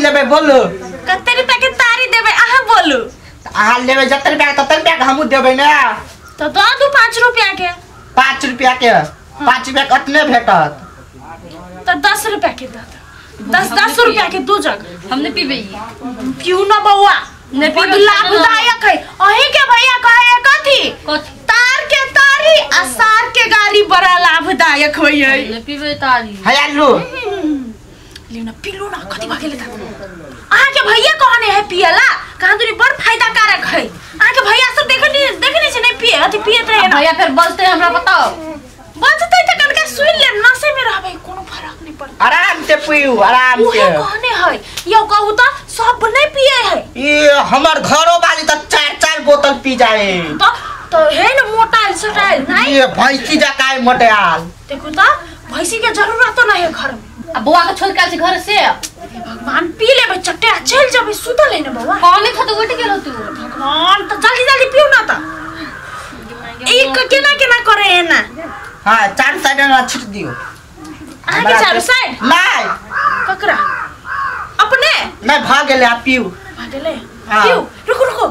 लेबै बोलू कते रुपया के तारी देबै अहाँ बोलू अहाँ लेबै जते रुपया के तते रुपया के हमहूँ देबै ने तो दऽ दू 5 रुपया के 5 रुपया के 5 रुपया के अतने भेटत तो 10 रुपया के दऽ 10 रुपया के दू जग हमने पीबै पीऊ ना बौआ ने बड लाभदायक है अहीं के भैया कहे है कथी तार के तारी आ सार के गाड़ी बड़ा लाभदायक होई है ने पीबै तारी है आलू लियो ना पीलू ना कथी भागे लेता अहाँ के भैया कहने है पियला कहाँ दूरी बड़ फायदा कारक है अहाँ के भैया सब देखनी छै नहीं पिए अथी पियत रहे ना भैया फिर बजते हमरा बताओ बजते त कनका सुन ले नशे में रहबै कोनो फरक नहीं पड़त आराम से पीऊ आराम से उहे कहने है यो कहू त सब नहीं पिए है ये हमर घरो वाली त 4-4 बोतल पी जाए तो है न मोटाइल सोटाइल नहीं ये भैंसी जकाय मोटाइल देखो त भैंसी के जरूरत तो नहीं है घर में आ बौआ के छोड़ के आयल छी घर से भगवान पी लेबै चट्टे आ चल जेबै सुतल है न बौआ कौने था तो उठ गेल तू भगवान त जल्दी जल्दी पीऊ ना त एक केना केना करे है ना हां चार साइड ना छिट दियो अहाँ के चारू साइड नहीं ककरा अपने नहीं भाग गेलै आ पीऊ भाग गेलै हाँ। पीऊ रुको रुको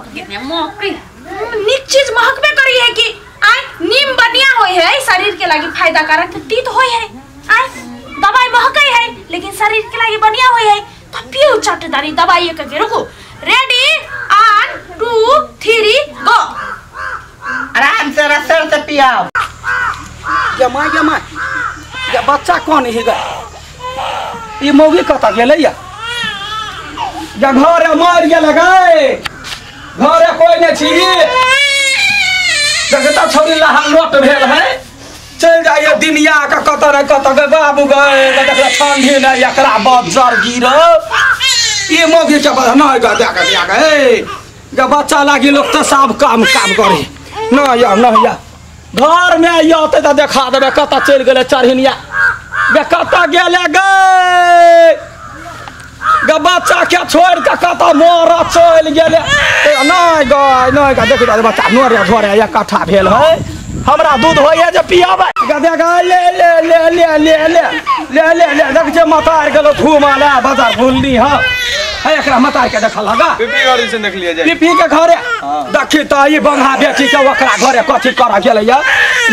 मौकी निक चीज महकबे करी है कि आय नीम बढ़िया होय है शरीर के लागी फायदा कारक तीत होय है आय दवाई महकै है लेकिन शरीर के लागी बढ़िया होय है त पीऊ चटदारी दवाई एक के रुको रेडी 1 2 3 गो आराम से रसर से पियाओ या माय या बच्चा कौन है गा ई मौगी कत गेलै या या घर मर गेल गए घर कोई नहीं छी देखता छौरी लहा लोट भेल है चल जाइए दिनिया के कत रे कत गे बाबू गए देखला ठंडी ने एकरा बज्जर गिर ई मौगी के बस नहीं गा दे के दिया गे गा बच्चा लागी लोग त सब काम काम करे न या न या घर में आते त देखा देबे कत चल गेलै चढ़िनिया गे कत गेलै गे गे बच्चा के छोड़ के कत मोर चल गेलै नहीं गए नहीं गे देखी बच्चा नोरे झोरे इकट्ठा भेल है हमरा दूध होइए जे पियाबै गे देख ले ले ले ले ले ले ले ले ले देख जे मतार गेलो थूमा ले बाजार भूलनी ह है एकरा मतार के देखल लगा पीपी घर से देख लिया जाए पीपी के घरे देखी त ई बंधा बेटी के ओकरा घरे कथी कर गेलै या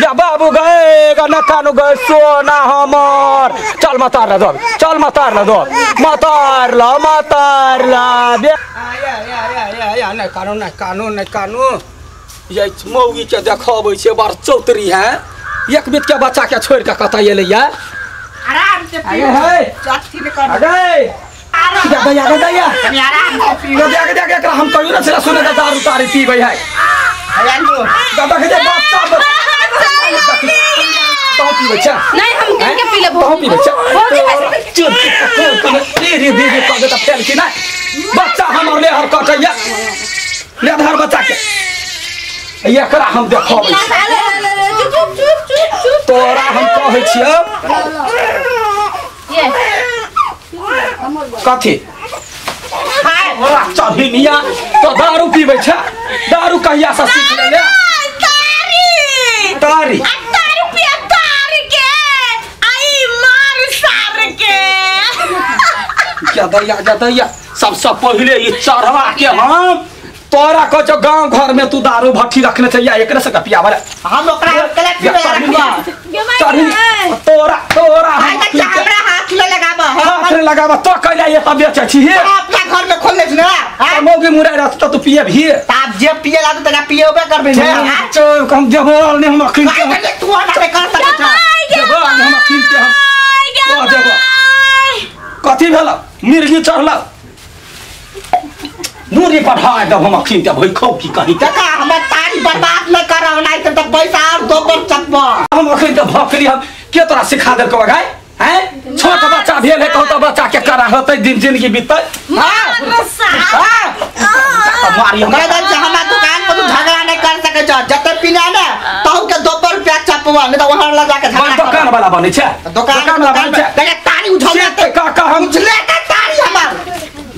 या बाबू गए ग नकानु गए सोना हमर चल मतार ल दो चल मतार ल दो मतार ल मतार ल बे या या या या या नै कानू नै कानू नै कानू ये मौगी के देखबै छै बड़ चौतरी है एक बीत के बच्चा के छोड़ के कत एलै या आराम से पीऊ है चट्टी में कर अगे दैया दैया कनी आराम से पीऊ देख देख एकरा हम कहियो ना छला सुने के दारू तारी पीबै है आलू दादा के बच्चा तो पीबै छ नहीं हम किन के पी लेबो तो पीबै छ भौजी पैसे चुप धीरे धीरे कह दे त फेल की नहीं बच्चा हमर ले हर कटैया ले धर बच्चा के एकरा हम देखबै चुप चुप चुप चुप तोरा हम कहै छियौ ये कथी चढ़िनिया तो दारू पीबै छ दारू कहिया से सीख लेले तारी तारी आ तारी पिया तारी के आई मार सार के क्या दैया क्या दैया सबसे पहिले ई चढ़वा के हम तोरा कह छौ गांव घर में तू दारू भट्ठी रखने छै या एकरे से पियाबे हम ओकरा केला पीबै रखबा चढ़ी तोरा तोरा हम हमरा हाथ ले लगाबा हाथ ले लगाबा तो कैला ये तब बेचै छी हे अपना घर में खोल ले छी ना हां मौगी मुराई रहत त तू पिए भी ताब जे पिए लागत तका पिएबे करबे ने चल हम देबो ने हम अखिन के तू ना कर सकै छ देबो ने हम अखिन के हम कह देबो कथी भेल मिर्गी चढ़ल मुरी पढ़ा दब हम अखिन के भई खौ की कहीं देखा हमर तारी बर्बाद न करब नहीं त पैसा और दोबर चकबा हम अखिन के भौकली हम के तोरा सिखा देलकौ गाय हैं छोट बच्चा भेल है कहू त बच्चा के करा होतै दिन जिंदगी बीतै हां हां मारी हमरा हमरा दुकान पर तू झगड़ा नहीं कर सकै छ जते पीना ने तहु के दोबर रुपया चपवा नहीं त वहां ल जाके झगड़ा दुकान वाला बनै छै दुकान वाला बनै छै देखा तारी उछल से काका हम उछले के तारी हमर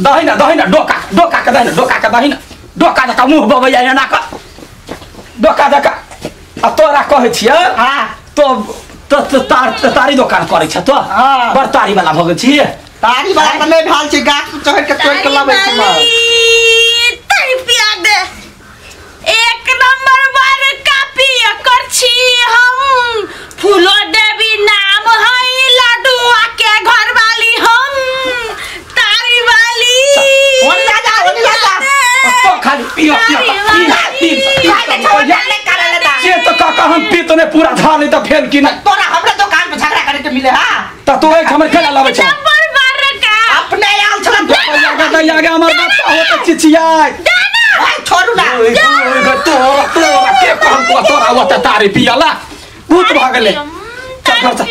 दहिना दहिना डोका डोका के दहिना डोका के दहिना डोका जका मुंह बबैया एना क डोका जका आ तोरा कहै छियै हां तो तार तारी दुकान करै छ तो हाँ। बड़ तारी वाला भऽ गेल छी तारी वाला त नहीं भेल छी गाछ चढ़ के तोड़ के लाबै छी मां तारी पिया दे एक नंबर बार कापी कर छी हम फूलो देवी नाम है लड्डुआ के घर वाली हम तारी वाली ओनी जा ओनी जा तो खाली पियो पियो पियो से तो काका हम पी तो ने पूरा था नहीं तो फेल की ना तोरा हमरा दुकान पे झगड़ा करे के मिले हां त तू एक हमर खेला लाबै छ नंबर बार का अपने आयल छला आगे आगे हमर बच्चा हो त चिचियाय ए छोड़ू ना तोरा तोरा के कहम को तोरा ओत तारी पियला भूत भ गेलै चल घर चल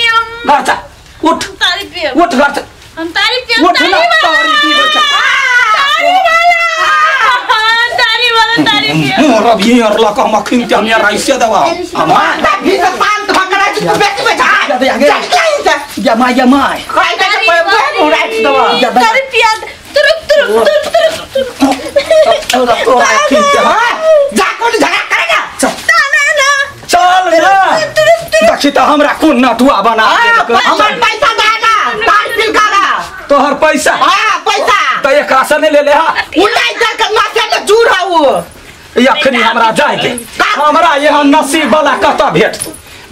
घर चल उठ तारी पियो उठ घर चल हम तारी पियो उठ ना तारी पीबै चल तारी वाला तारी वाला तारी पियो मोर अभी और लक हम अखिन के हम राइसे देवा हम भी से शांत भ के तू बेटी में जा आगे या my या my खाइ के पे उड़ाइ देवा तारी पिया तुरुक तुरुक तुरुक तुरुक तोरा तोरा अखिन के हां जा कोन झगड़ा करेगा चल चल ना देखी त हमरा कोन नटुआ बना देलक हमर पैसा दे ना तार बिल काला तोहर पैसा हां पैसा त एकरा से नहीं ले ले हा उड़ाइ दे के नशे में चूर है वो अखनी हमरा जाय दे हमरा यहाँ नसीब वाला कत भेट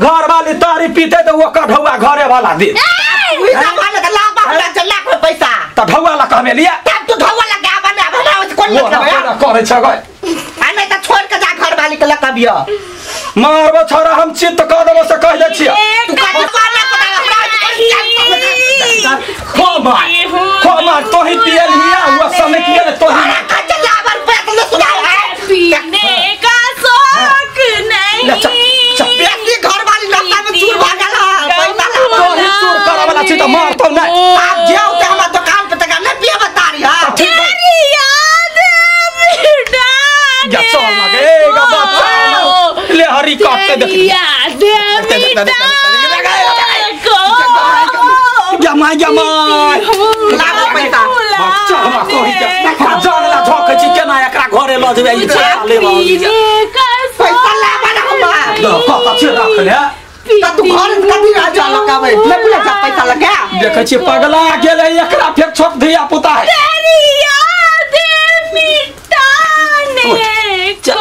घर वाली तारी पीते त ओकर ढौआ घरे वाला दे उई सामान के लाभ हमरा चल लाख पैसा त ढौआ ला कहमे लिया तब तू ढौआ लगा बने अब हमरा कोन मतलब है करे छ गए आ नहीं त छोड़ के जा घर वाली के लकबियो मारबो छोरा हम चित्त क देबो से कह दे छियै तू कथी वाला पता हमरा खो मार खो मार तोही पियल हिया हुआ समय किया तोही खर्चा लाभ रुपया तो सुना है पीने का शौक नहीं बेटी घर वाली नशा में चूर भागल है पैसा लाभ तोही चूर करे वाला छी त मारतो नहीं आप जाओ ते हमरा दुकान पे तक नहीं पिए बता रही हां तेरी याद या चल लगे गा बाप ले हरी काटते देख याद या my या my लाभ पैसा बच्चा हमरा कोही के हम जानला झोकै छी केना एकरा घरे ल जेबै ई चले पैसा लाभ ना हमरा कत छी राख ले त तू घर कथी रह जा लगावे ले पूरा जा पैसा लगा देखै छी पगला गेलै एकरा फेर छोट धिया पुता है तेरी याद मिटाने को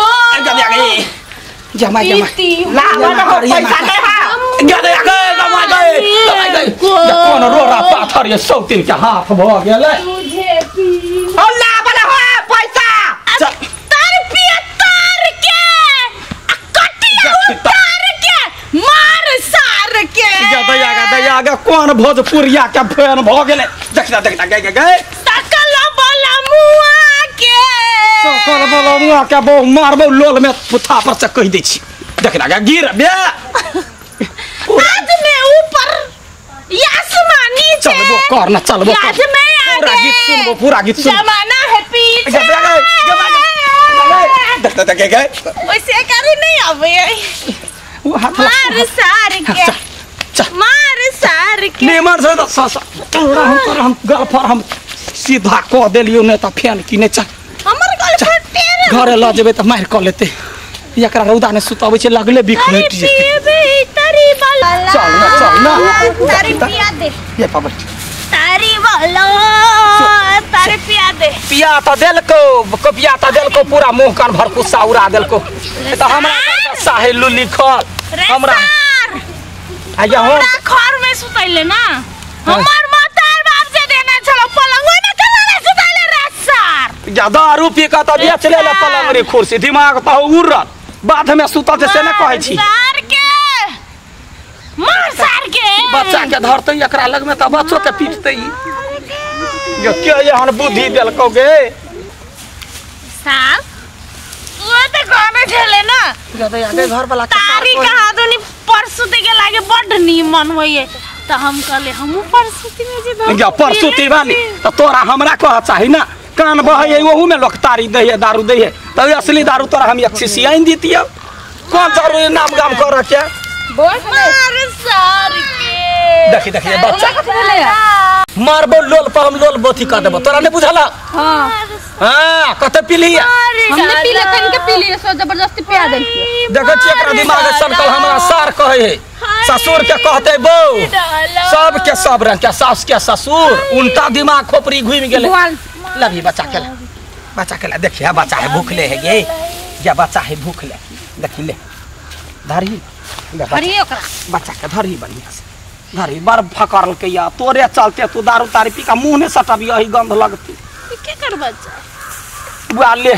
जमा जमा लाभ ना पैसा ले हां गए गए गमा गए गमा गए कोन रोड़ा पाथर ये सौतिन के हाथ भ गेलै तुझे पी ओ लाभ ना हो पैसा तार पिया तार के आ कटिया उतार के मार सार के गदया गदया गे कोन भोजपुरिया के फैन भ गेलै देखना देखना गए गए गए सकल बला मुआ के सकल बला मुआ के बहु मारबो लोल में पुथा पर से कहि दै छी देखना गे गिर बे हाथ में ऊपर आसमान नीचे चलबो कर ना चलबो याद में आगे पूरा गीत सुनबो पूरा गीत सुनबो जमाना है पीछे देख देख गए वैसे करे नहीं आवे वो हाथ मार सार के चल मार सार के निमन से त स तोरा हम तोरा हम गल पर हम सीधा क देलियो ने त फैन की नै चल हमर गल फटे रे घरे ल जेबै त मार क लेते एकरा रौदा ने सुताबै छै लगले बिख तारी हटि जेतै पीबे तारी वाला चल ना चल ना तारी पिया दे ये पाबे तारी वाला तारी पिया दे पिया त देलको कपिया त देलको पूरा मुंह कान भर कुस्सा उड़ा देलको त हमरा साहे लुली खल रे हमरा सार आया हो हमरा घर में सुतैले ना हमर मातार बाप से देना छलो पलंग ओइ में केना ने सुतैले रे सार या दारू पी के त बेच ले पलंग रे कुर्सी दिमाग त उड़ल बाद में सुतल से ने कहै छी सार के मार सार के बच्चा के धरतै एकरा लग में त बच्चो के पीटतै यो के एहन बुद्धि देलको गे सार वो त गाने छले ना घर वाला तारी कहा दुनी परसुती के लागे बड नीमन होइए त हम कहले हमहु परसुती में जे या परसुती बानी त तोरा हमरा कह चाही ना कान बहै ओहू में लोक तारी दै है दारू दै है त असली दारू तोरा हम एक शीशी आनि दितियौ कौन जरूरी नाम गाम कर के मार सार के देखी देखी बच्चा मारबो लोल पर हम लोल बोथी कर देबो तोरा नहीं बुझल हां हां कते पीली हमने पीले कन के पीली सो जबरदस्ती पिया देल। देखै छी एकरा दिमाग सनकल हमरा सार कहै है ससुर के कहते बौ सब के सब रंग के सास के ससुर उल्टा दिमाग खोपड़ी घूमि गेलै। लभी बच्चा के ला बच्चा के ला देखिए बच्चा है भूखले है गे या बच्चा है भूखले देखी ले धरी धरी ओकरा बच्चा के धरी बढ़िया से धरी बड़ फकरल के या तोरे चलते तू दारू तारी पी का मुंह ने सटबी यही गंध लगती के कर बच्चा बुआ ले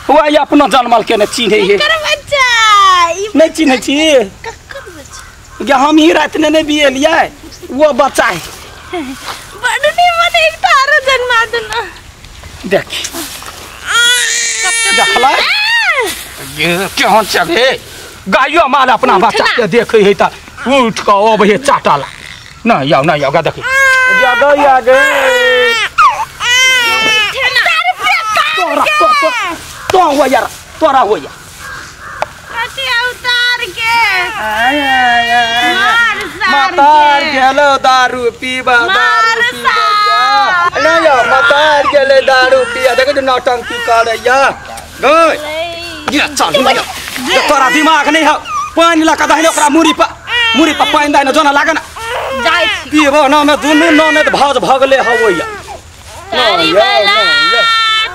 हुआ ये अपना जनमल के ने चिन्हे है कर बच्चा नहीं चिन्हे छी ककर बच्चा गे हम ही रात ने नहीं बिएलिए वो बच्चा है बड़ निमन एक तारो जन्मा देना। देख देखला ये केहन छै गायो माल अपना बच्चा के देखे है त उठ के अबै है चाटला नहीं याओ नहीं याओ गा देखी ज्यादा या गे तोरा तो हो यार तोरा हो या कथि उतार के मातार गेलो दारू पीबा दारू पीबा नहीं या मातार गेले दारू पिया देखो नौटंकी करैया गई ये चल ये तोरा दिमाग नहीं है पानी लगा दहिन ओकरा मुरी पर पानी दहिन जोना लागन जाय छी पीबो न में दुनू ननद भाज भगले हवैया तारी वाला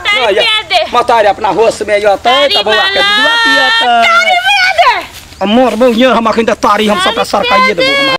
तारी पिया दे मतारी अपना होश में यतै त बौआ के दूधवा पियतै तारी पिया दे मोर बौ ये हम अखन त तारी हम सबटा सरकाइए देबो।